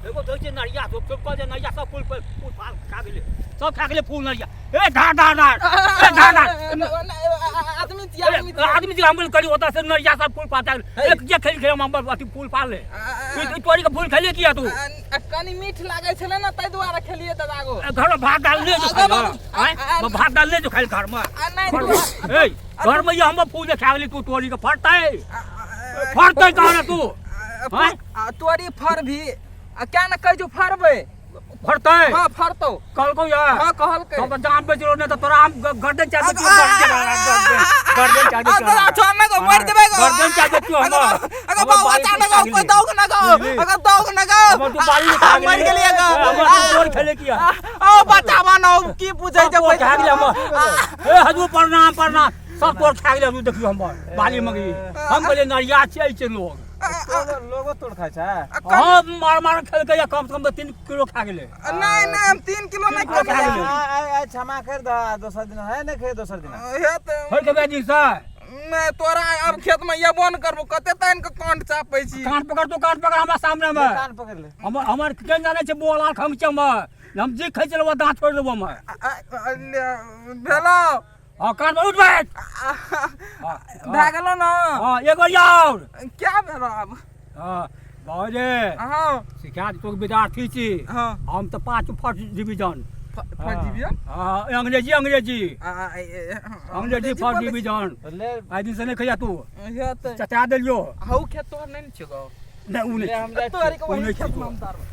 एगो देखै छियै नरिया सब सब कहै छै नरिया सब फूल पर फूल फाल खा गेलै, सब खा गेलै फूल नरिया। ए धार धार धार, ए धार धार। आदमी छियै, आदमी छियै। आदमी जे हम करी ओतऽ से नरिया सब फूल फाल खा गेलै। एक जे खेल खेल हम अथी फूल फाल ले। ई तोरी के फूल खेलिए किया तू? कनी मीठ लागै छलै ने, ताहि दुआरे खेलियै दादा गो। घर में भात दाल नहि जो खाइ, आँय, भात दाल नहि जो खाइ घर में। ए घर में ये हम फूल खा गेली तू तोरी के, फड़तै फड़तै कहाँ तू? तोरी फर भी आ क्या न कहै छौ फरबै। फड़तै? हां, फड़तौ। कहलकौ या? हां, कहलकै। हम तऽ जान बेचलो नहि तऽ तोरा हम गर्दन चाट देतियौ, गर्दन चाट देतियौ। छोड़ ना गो, मर जेबै गो। गर्दन चाट देतियौ हम। अगर बाबू बचा ना गो, कोई दौग ना गो, अगर दौग ना गो। हमर तू बाली खा गेली। मर गेलियै गो। हमर तू तोर खेले किया? ओ बचावा ना, की पूछै छै? खा गेलै हमर। ए हजूर प्रणाम प्रणाम। सब तोर खा गेलै हजूर, देखियौ हमर बाली मगरी। हम कहलियै नरिया छै छै लोग। लोगो तोड़ खाइ छै? हाँ, मार मार खेलकै या कम से कम 3 किलो खा गेलै। नहीं नहीं, हम 3 किलो नहीं खा गेलै। आइ क्षमा कर दह, दोसर दिन है नहि खे, दोसर दिन हे तऽ होय के बेजी सर। नहि, तोरा अब खेत में एबो न करबो। कते तानि के कांट चापै छी। कान पकड़ तू, कान पकड़ हमरा सामने में। कान पकड़ ले। हमर हमर केहन जानै छै बोला खंग छै हमर। हम जे खाइ छलहुँ दाँत छोड़ि देबो हम। भेलौ? हाँ, कान पर उठ बैठ। भए गेलौ ने? हाँ, एक बार और क्या भेलौ आब? हाँ बाबूजी। हाँ। सिखा तो विद्यार्थी छी। हाँ। हम तऽ 5 फर्स्ट डिवीजन। First division? हाँ, अंग्रेजी अंग्रेजी अंग्रेजी फर्स्ट डिवीजन। ले। आइ दिन से नहि खैया तू। हे तऽ चचा देलियो। हौ, खेत तोहर नहि ने छियौ गौ? नहि, ओ नहि। हम जाइ तोहर के ओ नहि वही खेत छियौ। में हम तारबै।